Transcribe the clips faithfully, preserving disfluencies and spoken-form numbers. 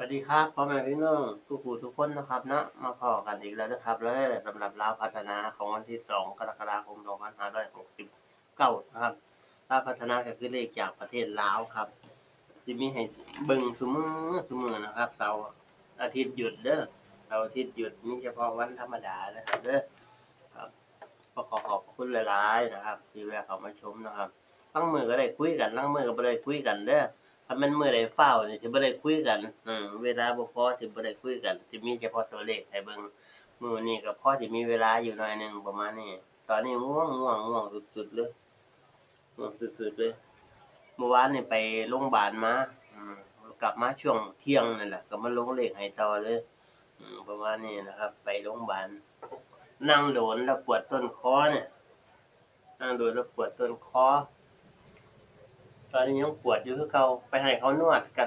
วัสดีครับ พ่อแม่พี่น้องทุกผู้ทุกคนนะครับเนาะ มาพ้อกันอีกแล้วนะครับเด้อ สำหรับลาวพัฒนาของวันที่สองกรกฎาคมสองพันห้าร้อยหกสิบเก้านะครับ ลาวพัฒนาก็คือเลขจากประเทศลาวครับ สิมีให้เบิ่งซุมื้อซุมื้อนะครับ เสาร์อาทิตย์หยุดเด้อ เสาร์อาทิตย์หยุด มีเฉพาะวันธรรมดานะครับเด้อ ครับ ก็ขอขอบพระคุณหลายๆนะครับ ที่แวะเข้ามาชมนะครับ ลางมื้อก็ได้คุยกัน ลางมื้อก็บ่ได้คุยกันเด้อ ถ้าแม่นมื้อใดฟ้าวนี่สิบ่ได้คุยกัน อืม เวลาบ่พอสิบ่ได้คุยกัน สิมีเฉพาะตัวเลขให้เบิ่ง มื้อนี้ก็พอสิมีเวลาอยู่หน่อยหนึ่งประมาณนี้ ตอนนี้ง่วง ง่วง ง่วงสุดๆเลย ง่วงสุดๆเลย เมื่อวานนี่ไปโรงพยาบาลมา อืม กลับมาช่วงเที่ยงนั่นแหละ ก็มาลงเลขให้ต่อเลย อืม ประมาณนี้นะครับ ไปโรงพยาบาล นั่งโดนแล้วปวดต้นคอเนี่ย นั่งโดนแล้วปวดต้นคอ ตอนนี้ยังปวดอยู่คือเก่า ไปให้เขานวดก็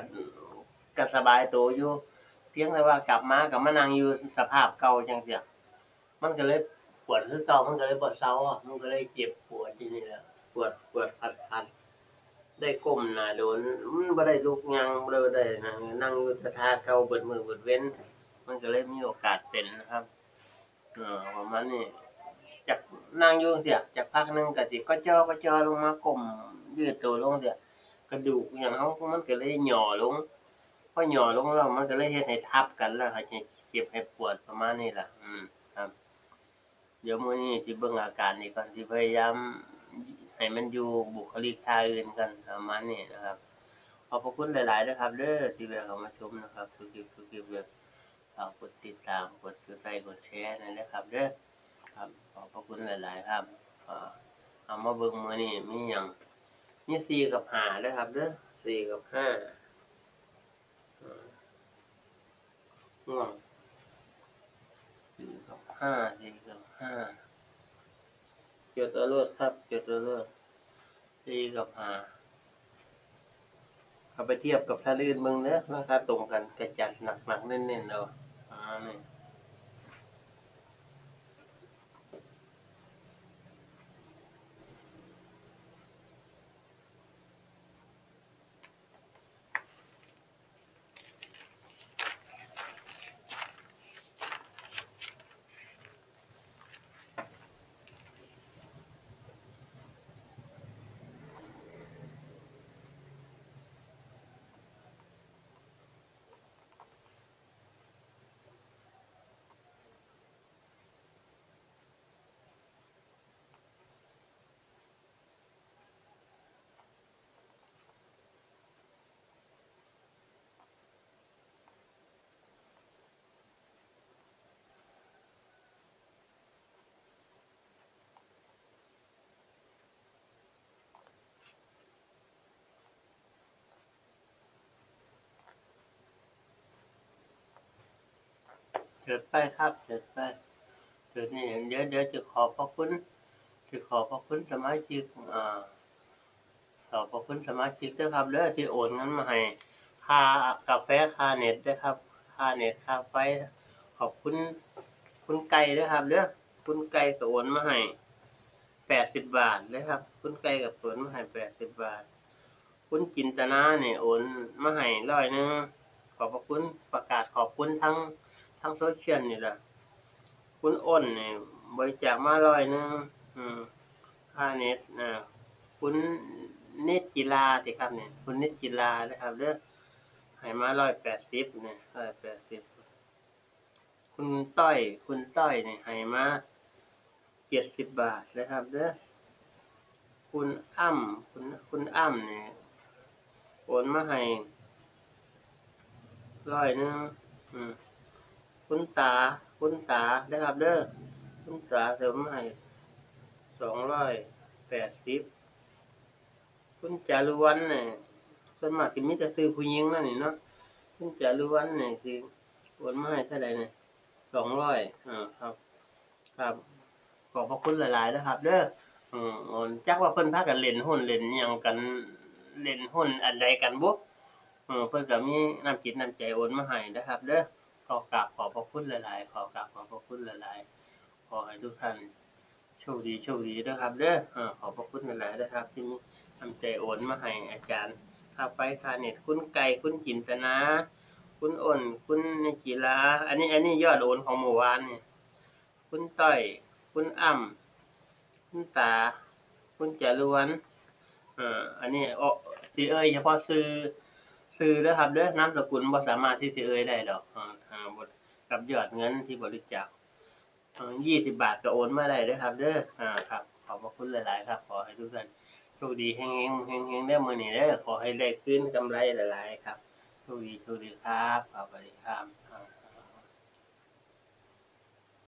ก็สบายตัวอยู่ เพียงแต่ว่ากลับมาก็มานั่งอยู่สภาพเก่าจังซี้ มันก็เลยปวดคือเก่า มันก็เลยบ่เซาอะ มันก็เลยเจ็บปวดอยู่นี่แหละ ปวด ปวดพัดๆ ได้ก้มหน้าโดน มันบ่ได้ลุกย่าง บ่ได้นั่ง นั่งอยู่แต่ท่าเก่าเบิดมื้อเบิดเว็น มันก็เลยมีโอกาสเป็นนะครับ เอ่อ ประมาณนี้ จักนั่งอยู่จังซี้ จักพักหนึ่งก็สิก็จ้อก็จ้อลงมา ก้มยืดตัวลงจังซี้ กระดูกอิหยังเฮามันก็เลยหย่อลง พอหย่อลงแล้วมันก็เลยเฮ็ดให้ทับกัน แล้วให้เจ็บให้ปวดประมาณนี้ล่ะ อืม ครับ เดี๋ยวมื้อนี้สิเบิ่งอาการอีกก่อน สิพยายามให้มันอยู่บุคลิกท่าอื่นก่อน ประมาณนี้นะครับ ขอบพระคุณหลายๆนะครับเด้อ ที่แวะเข้ามาชมนะครับ ทุกคลิป ทุกคลิปเลย ฝากกดติดตาม กดไลค์ กดแชร์หน่อยนะครับเด้อ ครับ ขอบพระคุณหลายๆครับ อ่า เอามาเบิ่งมื้อนี้มีหยัง มีสี่กับห้าเด้อครับเด้อ สี่กับห้า อ่า ง่วง สี่กับห้า สี่กับห้า จดเอาโลดครับ จดเอาโลด สี่กับห้า เอาไปเทียบกับท่านอื่นเบิ่งเด้อ ราคาตรงกัน กระจัดหนักๆ เน้นๆ เอา อ่า นี่ เชิญไปครับ เชิญไป เชิญนี่ เดี๋ยว เดี๋ยวจะขอบพระคุณ จะขอบพระคุณสมาชิก อ่า ขอบพระคุณสมาชิกเด้อครับเด้อ ที่โอนเงินมาให้ ค่ากาแฟ ค่าเน็ตเด้อครับ ค่าเน็ต ค่าไฟ ขอบคุณ คุณไก่เด้อครับเด้อ คุณไก่ก็โอนมาให้ แปดสิบบาทเด้อครับ คุณไก่ก็โอนมาให้ แปดสิบบาท คุณจินตนาเนี่ยโอนมาให้ร้อยหนึ่ง ขอบพระคุณ ประกาศขอบคุณทั้ง ทั้งโซเชียลนี่แหละ คุณอ้นเนี่ยบริจาคมาร้อยหนึ่ง อืม ค่าเน็ต อ่า คุณนิจจิลาติครับเนี่ย คุณนิจจิลานะครับเด้อ ให้มาร้อยแปดสิบเนี่ย ร้อยแปดสิบ คุณต้อย คุณต้อยเนี่ยให้มาเจ็ดสิบบาทนะครับเด้อ คุณอ้ำ คุณ คุณอ้ำเนี่ยโอนมาให้ร้อยหนึ่ง อืม คุณตา คุณตานะครับเด้อ คุณตาโอนมาให้สองร้อยแปดสิบ คุณจารุวรรณเนี่ย ส่วนมากสิมีแต่ชื่อผู้หญิงนั่นนี่เนาะ คุณจารุวรรณเนี่ยสิโอนมาให้เท่าใดเนี่ย สองร้อย อ่า ครับ ครับ ขอบพระคุณหลายๆนะครับเด้อ อืม จักว่าเพิ่นพากันเล่นหุ้นเล่นอิหยังกัน เล่นหุ้นอันใดกันบุ เออ เพิ่นก็มีน้ำจิตน้ำใจโอนมาให้นะครับเด้อ ขอกราบขอบพระคุณหลายๆ ขอกราบขอบพระคุณหลายๆ ขอให้ทุกท่านโชคดี โชคดีเด้อครับเด้อ เออ ขอบพระคุณหลายๆเด้อครับ ที่มีน้ำใจโอนมาให้อาจารย์ ค่าไฟ ค่าเน็ต คุณไก่ คุณจินตนา คุณอ้น คุณนิจิลา อันนี้ อันนี้ยอดโอนของเมื่อวานนี่ คุณต้อย คุณอ้ำ คุณตา คุณจารวน เอ่อ อันนี้ โอ้ สิเอ่ยเฉพาะชื่อ ชื่อเด้อครับเด้อ นามสกุลบ่สามารถที่สิเอ่ยได้ดอก อ่า อ่า บ่ กับยอดเงินที่บริจาค เอ่อ ยี่สิบบาทก็โอนมาได้เด้อครับเด้อ อ่า ครับ ขอบพระคุณหลายๆครับ ขอให้ทุกท่านโชคดี เฮงๆ เฮงๆ เด้อมื้อนี้เด้อ ขอให้ได้คืนกำไรหลายๆครับ โชคดี โชคดีครับ สวัสดีครับ